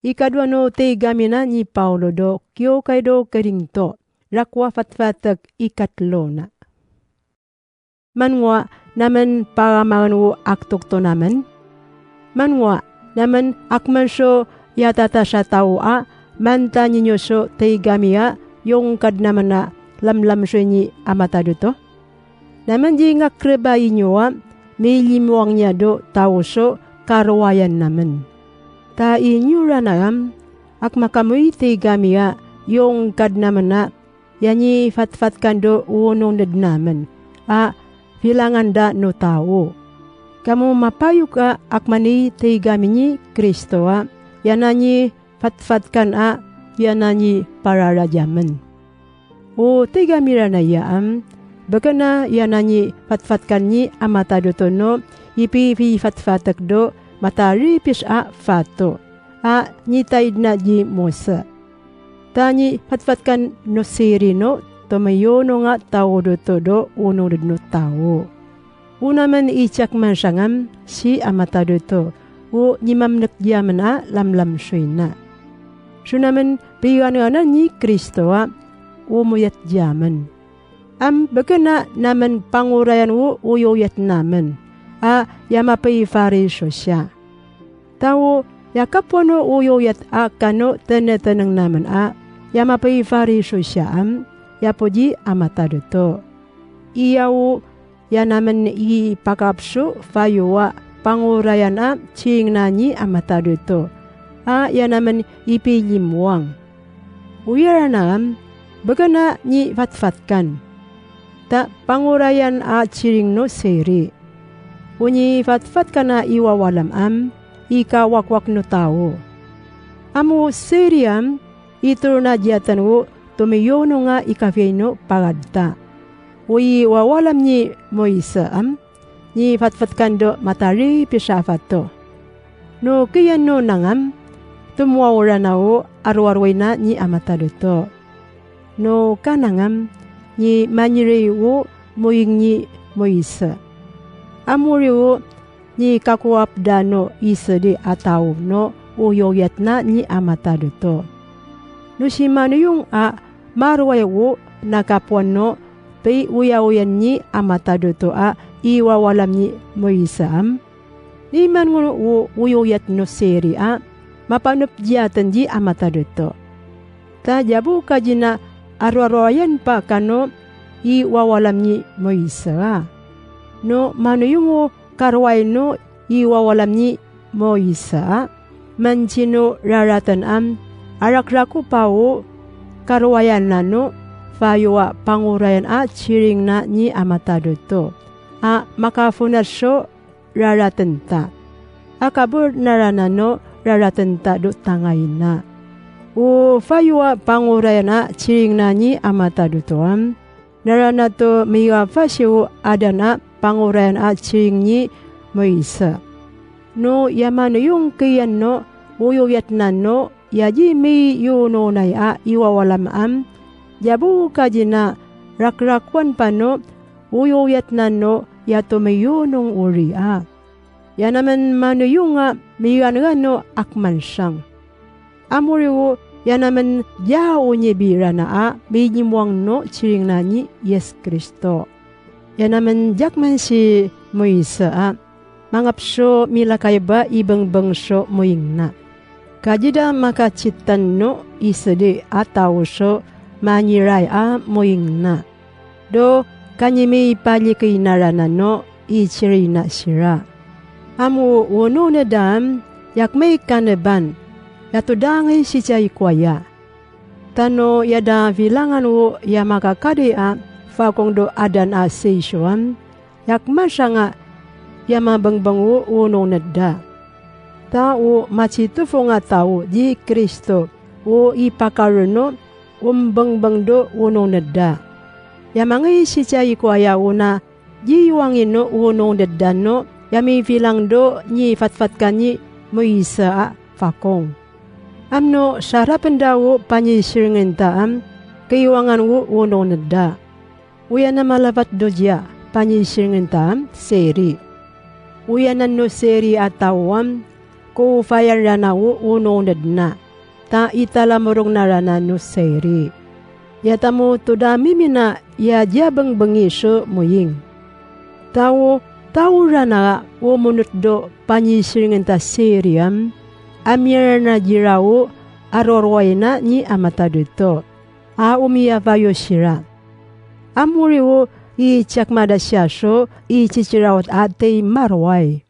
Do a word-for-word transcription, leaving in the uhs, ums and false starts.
I kaduano te ikamina ni Bauro ro kiokai ro Korinto, rakoa fatfatak I katerouna. Manoa naman bwakamwakan ao aktokoto naman. Manoa naman akmanso I ataata tia taua, man taninyotio te ikami a, iong kadinamana lamlamtoi ni amataroto. Naman ti ngakriba inyoa, mei limoangia ro tautio karoaean naman. Ta inyo rana am, akmakamwi te ikami a, iong kadinamana, I a ni fatfatkan ro unong nedinaman, a filangan ra notao. Kam mabwaiuka akmani te ikami ni Kristo a, I a na ni fatfatkan a, I a na ni bwararaia man. O te ikami ranaia am, bukina I a na ni fatfatkan ni amataroto no, I bibi fatfatak ro, ma tari biti a fato. A ni tairina ti motia. Ta ni fatfatkan no tiri no, tomoiononga tauroto ro unong nedino tao. Unaman I tiaki man tiangam, ti amataroto, o ni mamnek iaman a lamlamtoina. Ti unaman bigananan ni Kristo a, o moiat iaman. Am bukina naman bwangoraean o uoiat naman, a I a mabwai bwari tiotia. Tao I a kabuano uoiat a kano teneteneng naman a I a mabwai bwari tiotia am, I a boti amataroto. Iau I a naman I bwakabutio bwaioa bwangoraean a tiringna ni amataroto, a I a naman I bilimoang. Uiarana am, bukina ni fatfatkan. Ta bwangoraean a tiring no tiri. O ni fatfatkan a I wawalam am, I kawakwak notao. Am o tiri am, I torona iatan o tomoiononga I kabiai no bwakarita. O I wawalam ni moitia am, ni fatfatkan ro ma tari biti a fato. No kian no nangam, tomoaorana o aroaroina ni amataroto. No kanangam, ni manirei o moing ni moitia. Am uri o ni kakoabwa ra no itiri a tao no uoiatna ni amataroto. No ti manoiung a maroae o na kabuan no, bwai ueaoian ni amataroto a I wawalam ni moitia am. Ni mangon o uoiat no tiri a, ma bwanop iatan ti amataroto. Ta I a buoka ti na aroaroaean bwa kano I wawalam ni moitia. No manoiung o karoae no I wawalam ni moitia, man ti no raratan am, a rakiraki bwa o karoaean nano, bwaioa bwangoraean a tiringna ni amataroto, a makafonatio raratan ta. A kabor nara nano raratan ta ro tangaina. O bwaioa bwangoraean a tiringna ni amataroto am, n ara nato mwiabati o aran a bwangoraean a tiring ni moitia. No I a manoiung kian no uoiatna no I a ti mei iononai a I wawalam am, I a buoka ti na rakirakoan bwa no uoiatna no I a tomoionong uri a. I a naman manoiunga mwiananga no akmantiang. Am uri o I a naman tia unibirana a mei limoang no tiringna ni Iesu Kristo. I a naman tiaki man ti moitia a, ma ngabutio mirakai bwa I bengbengtio moingna. Katira ma katitan no itiri a tautio ma aniraai a moingna. Ro kani mei bwarikiinara nano I tiri natira. Am o unong nera am, I aki mei kaneban, I a torangai titia ikoaia. Tano I a tabiranga n o I a manga kari a fakong ro aran a Iesu am, I aki matianga I a manga bengbeng o unong nera. Ta o mati tubonga tao ti Kristo, o I bakarono, o mbengbeng ro unong nera. I a manga titia ikoaia o na ti iwangi no unong nera no I a mei birang ro ni fatfatka ni moitia a fakong. Am no taraben ra o bani tiringin ta am, keiwangan o unong nera. Ueana ma rabat rotia bani tiringin ta am tiri. Ueana no tiri a tao am, ko ufaean rana o, o noonadna. Ta I tara morongna rana n Useiri. E a tamo to damimina e a tia bwengbwengi Tioo mwiing. Tao, tao rana o monoto bwa n itiringi n ta Siriam, ami arana tirawa, a roroaina ni a matareto. A umiabai otira. A mwiri o I tiaki matatia Tioo, I titirawa a tei maroai.